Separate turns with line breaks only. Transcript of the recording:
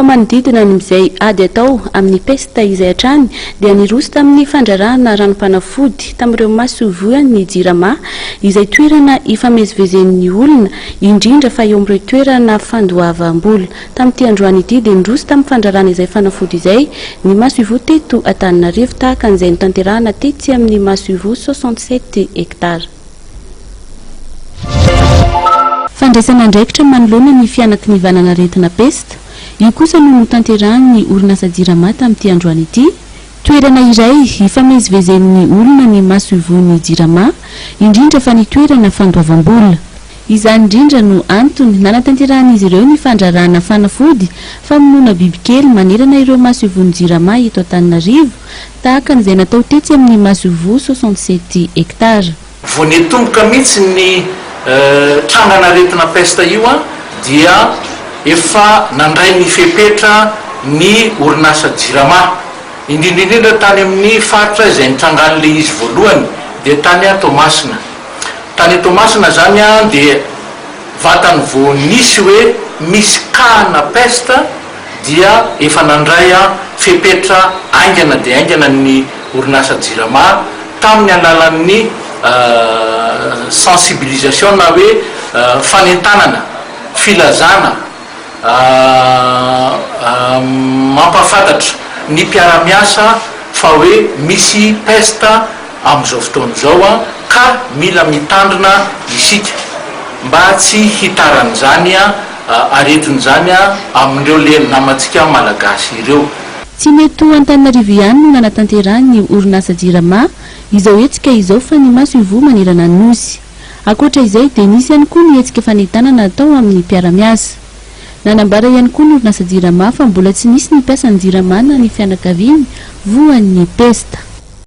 Fa manodidina ny izay ady atao amin'ny pesta izay hatrany dia niroso tamin'ny fandrarahana ranom-panafody tamin'ireo masoivohon'ny Jirama izay toerana ifamezivezen'ny olona indrindra fa eo amin'ireo toerana fandoavam-bola. Tamin'ity androany ity dia niroso tamin'ny fandrarana izay fanafody izay ny masoivoho teto Antananarivo tahaka an'izay notanterahana tetsy amin'ny masoivoho 67 hectares. Fandraisana andraikitra manoloana ny fihanaky ny valan'aretina pesta, io kosa no notanterahin'ny orinasa Jirama tamin'ity androany ity. Toerana iray ifamezivezen'ny olona ny masoivohon'ny Jirama, indrindra fa ny toerana fandoavam-bola. Izany indrindra no antony nanatanterahan'izy ireo ny fandrarana fanafody famonoana bibikely manerana ireo masoivohon'ny Jirama eto Antananarivo, tahaka an'izay natao tetsy amin'ny masoivoho 67 hectares.
Vao niatomboka mihitsy ny trangan'aretina peste io dia efa nandray ny fepetra ny orinasa Jirama, indrindra indrindra tany amin'ny faritra izay nitrangan'ilay izy voalohany dia tany Toamasina. Tany Toamasina izany dia vatany vao nisy hoe misy cas-na peste dia efa nandray fepetra haingana dia haingana ny orinasa Jirama tamin'ny alalan'ny sensibilisation na hoe fanentanana, filazana, mampahafantatra ny mpiara-miasa fa hoe misy peste amin'izao fotoana izao ka mila mitandrina isika mba tsy hitaran'izany aretina izany amin'ireo le namantsika Malagasy ireo.
Tsy ny eto Antananarivo ihany no nanatanterahan'ny orinasa Jirama izao hetsika izao fa ny masoivoho manerana ny Nosy. Ankoatra izay dia nisy ihany koa ny hetsika fanentanana atao amin'ny mpiara-miasa. Nanambara ihany koa ny orinasa Jirama fa mbola tsy nisy ny mpiasan'ny Jirama na ny fianakaviany voan'ny pesta.